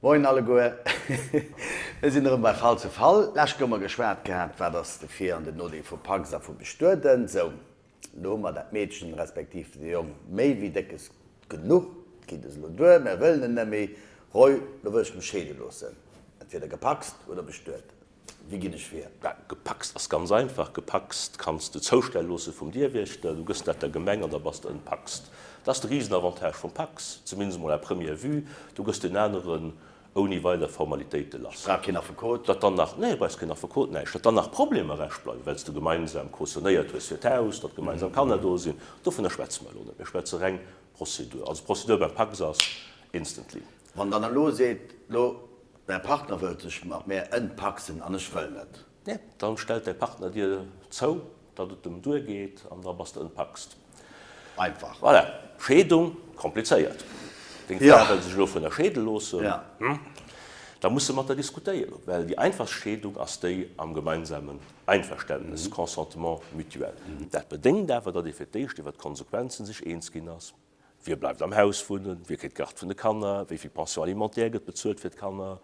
Moien alleguer, mir sinn erëm bei Fall zu Fall. Lescht Woch hu mer geschwat gehat, wat ass de Vir an den Nodeel vu Pacs a vu Bestueden. Sou, elo hu mer dat Meedchen respektiv de Jong méi wéi déckes genuch, et geet es elo duer, mär wëllen en net méi. Roy, lo wëll ech mech scheede loossen, entweder gepacst oder bestuet. Wéi ginn ech vir? Bah, gepacst ass ganz einfach. Gepacst kanns de zoustelle loosse vum Dierwiechter. Du gëss dat der Gemeng an da bass de entpacst. Dat ass de Risenavantage vum Pacs, zumindest emol à première vue. Du gëss deen aneren ouni weider Formalitéite lass. Ech brauch keen Affekot. Datt dann nach, nee, brauchs keen Affekot, näischt. Datt dann nach Problemer rescht bleiwen, well s de gemeinsam cautionnéiert hues fir d'Haus, datt gemeinsam Kanner do sinn, dovunner schwätze mer elo net. Mir schwätze reng Prozedur. Also d'Prozedur beim Pacs ass instantly. Wann dann elo seet, lo Mäi Partner wëllt sech mat mär entpaxen an ech wëll net. Nee, dann stellt däi Partner dir zou, datt et em duer geet an da bass de entpaxt. Einfach. Voilà. Scheedung, komplizéiert. Deng Fra wëll sech elo vun der scheede loossen. Da muss se mat der diskutéieren, well déi einfachst Scheedung ass déi am gemeinsamen Einverständnis, Consentement mutuel. Dat bedéngt awer, datt ee fir d'éischt iwwer d'Konsequenzen sech eens ginn ass. Wie bleift am Haus wunnen? Wie kritt d'Gard vun de Kanner? Wéi vill Pension alimentaire gëtt bezuelt fir d'Kanner?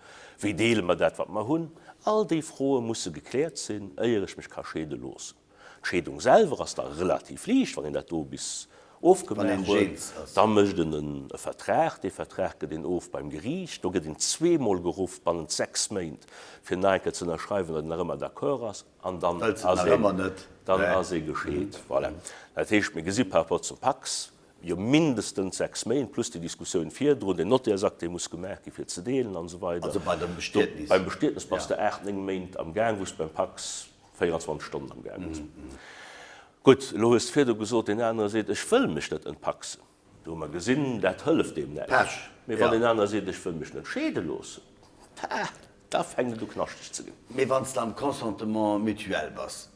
Wéi deele mer dat, wat mer hunn? All déi Froe musse gekläert sinn, éier ech mech ka scheede loossen. D'Scheedung selwer ass da relativ liicht, wann een dat do bis ofgemaach huet. Da mécht en e Vertrag. Dee Vertrag gëtt een of beim Geriicht. Do gëtt een zweemol geruff bannent 6 Méint, fir nach eng Kéier ze ënnerschreiwen, datt een nach ëmmer d'accord ass. An dann ass een, dann ass ee gescheet. Voilà. Dat heescht, mir gesi par rapport zum Pacs jo mindestens 6 Méint, plus déi Diskussioun virdrun, den Notairsakt, dee muss gemaach gi fir ze deelen an esou weider. Also bei dem Bestietnis. Beim Bestietnis bass de 8, 9 Méint am Gaang, wou s de beim Pacs 24 Stonnen am Gaang bass. Gutt, elo hues de virdu gesot, deen anere seet, ech wëll mech net entpacsen. Do hu mer gesinn, dat hëlleft deem näischt. Mee wann deen anere seet, ech wëll mech net scheede loossen, da fänkt et u knaschteg ze ginn. Mee wann s de am Consentement mutuel bass,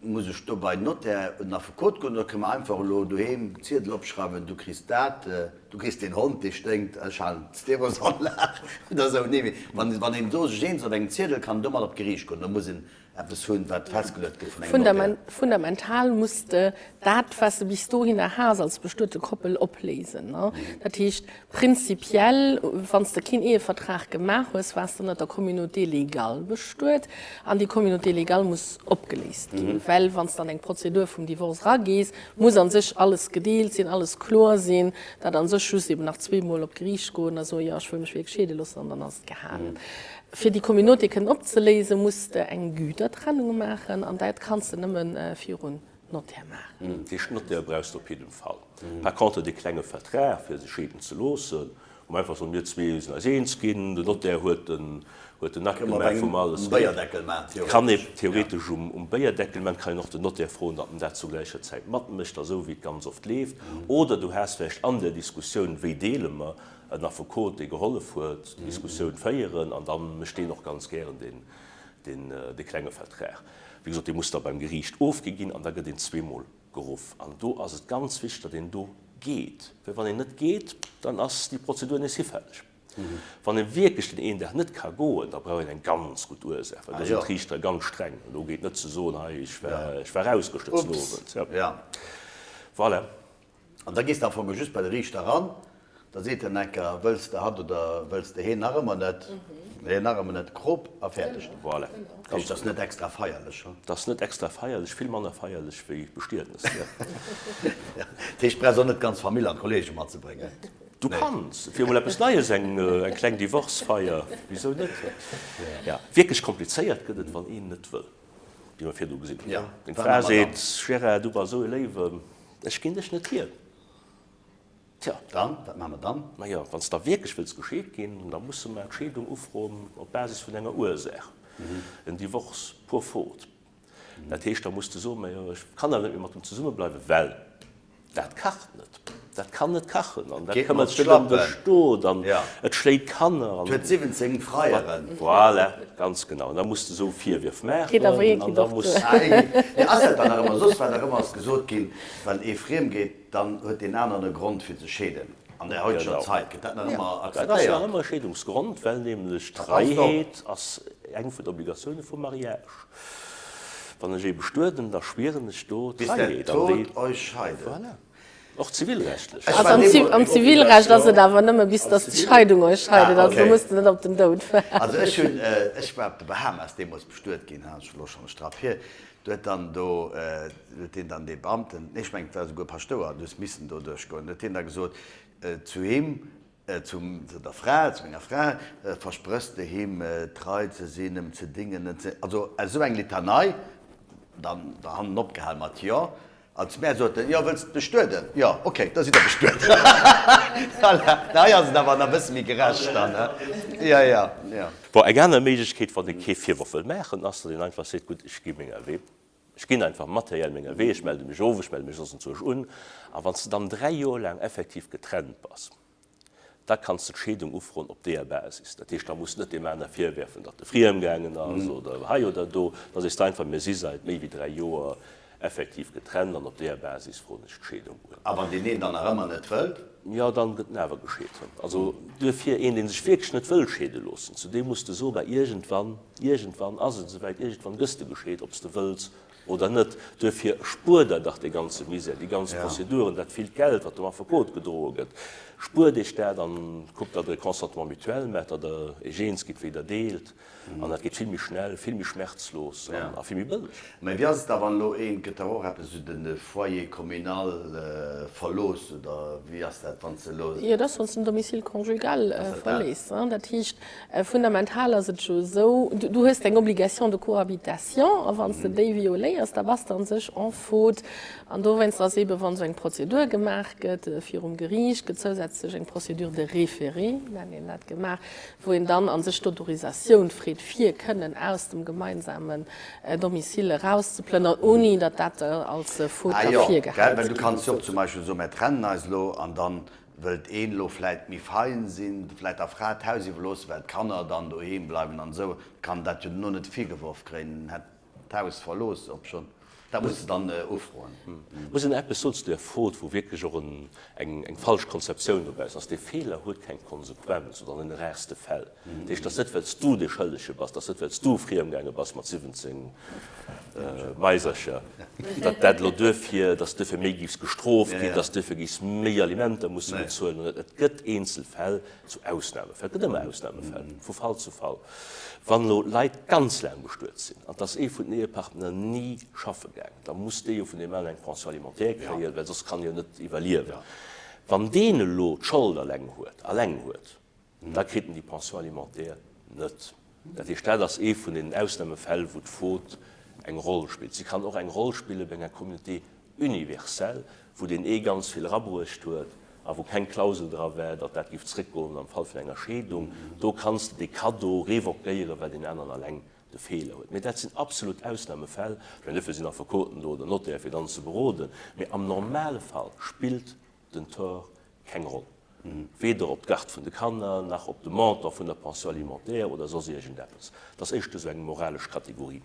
muss ech do bei den Notaire oder den Affekot goen oder kënne mer einfach elo doheem Ziedel opschreiwen, du kriss dat, du kriss deen Hond, dee sténkt, ech halen d'Stereosanlag oder esou? Nee, mee wann een do sech eens ass op engem Ziedel, kann en domat op d'Geriicht goen. Da muss en eppes hunn, wat festgeluet gëtt vun engem Notaire. Fundamental muss de dat, wat s de bis dohinner has als bestuete Koppel, opléisen. Dat heescht, prinzipiell, wann s de keen Ehevertrag gemaach hues, waars de ënnert der Communauté légale bestuet an déi Communauté légale muss opgeléist ginn, well wann s de an eng Prozedur vum Divorce eragees, muss a sech alles gedeelt sinn, alles kloer sinn, dat a sech just eben nach zweemol op d'Geriicht goen a soen, jo, ech wëll mech wierklech scheede loossen an dann ass et gehalen. Fir déi Communauté kënnen opzeléisen, muss de eng Gütertrennung maachen an dat kanns de nëmme virun Notaire maachen. Dat heescht, Notaire brauchs de op jidden Fall. Par contre, dee klenge Vertrag, fir sech scheeden ze loossen, wou mer einfach soen, mir zwee sinn eis eens ginn, den Notaire huet den, huet den Akt gemaach, wou mer alles. Kann ee theoretesch um Béierdeckel maachen. Kann een och den Notaire froen, datt en dat zur gläicher Zäit matmécht, esou wéi et ganz oft leeft. Oder du has vläicht an der Diskussioun, wéi deele mer, en Affekot, dee gehollef huet, déi Diskussioun féieren, an da mécht deen och ganz gären deen, dee klenge Vertrag. Wéi gesot, dee muss da beim Geriicht ofgi ginn an da gëtt een zweemol geruff. An do ass et ganz wichteg, datt een do geet, well wann een net geet, dann ass déi Prozedur nees hifälleg. Wann ee wierklech deen een Dag net ka goen, da brauch een eng ganz gutt Ursaach, well do sinn d'Riichtere ganz streng. An do geet net ze soen, hei, ech war, ech war raus gëschter den Owend. Voilà. An da gees de am Fong just bei de Riichter eran, da seet en enker, wëlls de hatt oder wëlls de heen nach ëmmer net, heen nach ëmmer net, krop a fäerdeg. Voilà. Dat heescht, dat ass net extra feierlech, ha? Dat ass net extra feierlech, vill manner feierlech wéi Bestietnes, jo. Dat heescht, brauchs och net d'ganz Famill an d'Kollege matzebréngen? Du kanns, fir emol eppes Neies, eng kleng Divorce-Feier, wisou net? Jo, wierklech komplizéiert gëtt et, wann een net wëll. Wéi mer virdu gesinn hunn. Deng Fra seet, Gérard, du bass esou e Léiwen, ech ginn dech net hier. Tja. Dann? Wat maache mer dann? Majo, wann s de da wierklech wëlls gescheet ginn, da musse mer d'Scheedung ufroen op Basis vun enger Ursaach, en Divorce pour faute. Dat heescht, da muss de soen, majo, ech kann awer net méi mat em zesummebleiwen, well. Dat kacht net. Dat kann net kachen an dat këmmert sech net ëm de Stot an et schléit Kanner an. Et huet 17 Freieren. Voilà, ganz genau. An da muss de esou Virwierf maachen an da muss. Mee ass dat dann nach ëmmer? Soss war dach ëmmer ass gesot ginn, wann ee friem geet, dann huet deen aneren e Grond fir ze scheeden. An der heuteger Zait gëtt dat nach ëmmer akzeptéiert? Dat ass nach ëmmer e Scheedungsgrond, well nämlech d'Freiheet ass eng vun den Obligatioune vum Mariage. Wann ech ee bestueden, da schwieren ech do Bis der Tod euch scheidet. Voilà. Och zivilrechtlech. Also am Zivilrecht ass et awer nëmme bis datt d'Scheidung euch scheidet, also do muss de net op den Doud waarden. Also ech hunn, ech war op de Bahamas deemools bestuet ginn, ha, ass elo schonn e Strapp hier, do huet dann do, huet deen dann dee Beamten, nee ech mengen et war esouguer e Paschtouer, du hues missen do duerchgoen, huet deen da gesot zu him, Zum der Fra, zu menger Fra, verspréchs de him trei ze sinn, em ze dingen, en ze, also esou eng Litanei, dann hannen opgehal mat jo, an zu mär sot en, jo, wëlls de bestueden? Jo, ok, da sidd der bestuet. Voilà, hei ass et awer nach e bësse méi gerecht dann, he? Jo, jo, jo. Bon, eng aner Méiglechkeet, wann ee kee Virworf wëll maachen, ass, datt een einfach seet, gutt, ech gi menger Wee. Ech ginn einfach materiell menger Wee, ech melde mech of, ech melde mech soss enzwousch un. A wann s de dann 3 Joer laang effektiv getrennt bass, da kanns de d'Scheedung ufroen op deeër Basis. Dat heescht, da muss de net deem aner virwerfen, datt e friemgaangen ass oder hei oder do. Da sees de einfach, mir si seit méi wéi 3 Joer effektiv getrennt an op deeër Basis froen ech d'Scheedung un. A wann deen een dann nach ëmmer net wëllt? Jo, dann gëtt en awer gescheet. Also duerfir, een dee sech wierklech net wëll scheede loossen, zu deem muss de soen, bah iergendwann, iergendwann ass et esouwäit, iergendwann gëss de gescheet, ob s de wëlls oder net. Duerfir spuer der dach dee ganze Misär, déi ganz Prozeduren, dat villt Geld, wat dem Affekot gedroe gëtt. Spuert iech dat an kuckt, datt der e Consentement mutuel maacht, datt der iech eens gitt, wéi der deelt. An dat geet vill méi schnell, vill méi schmerzlos a vill méi bëlleg. Mä wéi ass et da, wann elo een, gëtt dach och eppes esou de Foyer communal verlooss, oder wéi ass dat, wann s de elo. Jo, dat ass, wann s de den Domicile conjugal verléiss. Dat heescht, fundamental ass et jo esou, du hues deng Obligation de cohabitation a wann s de déi violéiers, da bass de an sech en faute. An dowéinst ass eebe, wann esou eng Prozedur gemaach gëtt virum Geriicht, gëtt zousätzlech eng Procédure de référé, nennt een dat, gemaach, wou een dann a sech d'Autorisatioun freet, fir kënnen aus dem gemeinsamen Domicile erauszeplënnern, ouni datt dat als Faute Ah da jo, virgehäit gell, well du ginn. kanns jo och zum Beispill soen, mär trennen eis elo, an dann wëllt een elo vläit méi fein sinn, vläit der Fra d'Haus iwwerloossen, well d'Kanner dann doheem bleiwen an esou, kann dat jo dono net virgeworf kréien, en hätt d'Haus verlooss, obschonn dat muss de dann ufroen. Muss een eppes soen zu där Faute, wou wierklech och eng falsch Konzeptioun dobaussen ass, Dee Feeler huet keng Konsequenz, oder an den rarste Fäll. Dat heescht, dass net well s du dee Schëllege bass, dass net well s du friemgaange bass mat 17 Maisercher, datt dat elo duerfir, dass duerfir méi géifs gestrooft ginn, dass duerfir géifs méi Alimenter musse bezuelen. Et gëtt eenzel Fäll, zu Ausnahmefäll, et gëtt ëmmer Ausnahmefäll, vu Fall zu Fall. Wann elo Leit ganz laang bestuet sinn an et ass ee vun den Ehepartner ni schaffe gaangen, da muss dee jo vun deem aneren eng Pension alimentaire kréien, well soss kann e jo net iwwerliewen. Wann deen elo d'Schold alleng huet, alleng huet, da kritt en déi Pension alimentaire net. Dat heescht, dat ass ee vun deenen Ausnahmefäll, wou d'Faute eng Roll spillt. Si kann och eng Roll spille bei enger Communauté universelle, wou deen ee ganz vill erabruecht huet a wou keng Klausel dra war, datt dat géif zréckgoen am Fall vun enger Scheedung. Do kanns de dee Kaddo revoquéieren, well deen aneren alleng de Feeler huet. Mee dat sinn absolut Ausnahmefäll. Ech mengen, duerfir sinn Affekoten do oder Notaire, fir dann ze beroden. Mee am normale Fall spillt den Tort keng Roll, weder op d'Garde vun de Kanner, nach op de Montant vun der Pension alimentaire oder soss iergendeppes. Dat ass éischter esou eng moralesch Kategorie.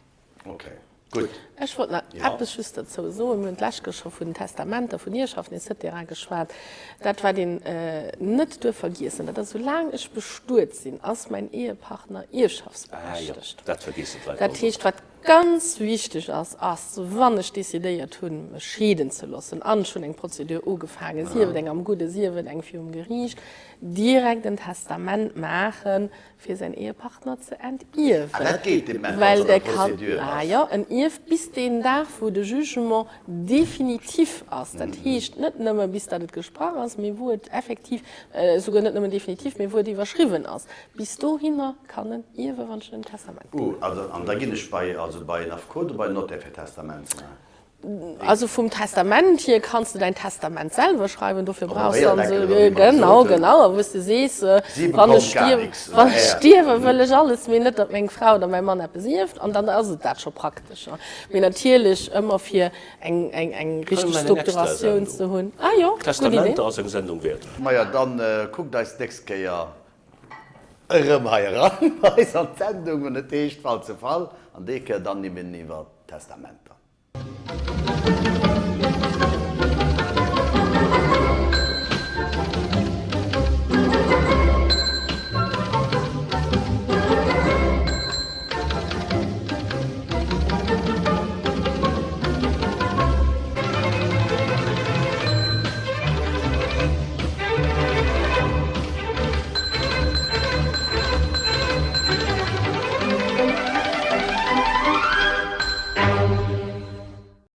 Ok, gutt. Ech wollt nach eppes just dozou soen. Mir hunn d'lescht Kéier scho vun Testamenter, vun Ierfschaften et cetera geschwat. Dat, wat een net duerf vergiessen, dat ass, Soulaang ech bestuet sinn, ass mäin Ehepartner ierfschaftsberechtegt. Ah jo, dat vergiessen d'Leit Dat ganz heescht, oft. wat ganz wichteg ass, ass, wann ech decidéiert hunn, mech scheeden ze loossen an ech hunn eng Prozedur ugefaangen, sief et eng am Gudde, sief et eng virum Geriicht, direkt en Testament maachen, fir säin Ehepartner ze entierwen. Ah, dat geet de Moment, Well wann se an de der kann, Prozedur ah ass. jo, en ierft bis deen Dag, wou de Jugement définitif ass. Dat heescht net nëmme bis datt et gesprach ass, mee wou et effektiv, esouguer net nëmmen definitiv, mee wou et iwwerschriwwen ass. Bis dohinner kann en ierwen, wann ech en Testament Uh, gemaach hunn. also, an da ginn ech bei, also bei en Affekot oder bei en Notaire fir Testament ze maachen? Also vum Testament hier kanns de däin Testament selwer schreiwen, dofir Op brauchs de dann Papierdeckel, esou, oder wéi mer genau, gesot hunn. genau, a wou s de sees, Si wann ech bekommt gar stierwen, nix, wann oder ech är. stierwen, wëll ech alles, mee net datt meng Fra oder mäi Mann eppes ierft, an dann ass et dat scho praktesch. Mee natierlech ëmmer fir eng, eng, eng Kënne richteg mer eng extra Strukturatioun ze Sendung. hunn. Ah jo, gutt Idee. Testamenter ass eng Sendung wäert. Maja, dann kuckt eis d'nächst Kéier erëm hei eran bei eis an d'Sendung, wann et heescht Fall zu Fall, an déi Kéier dann eben iwwer Testamenter.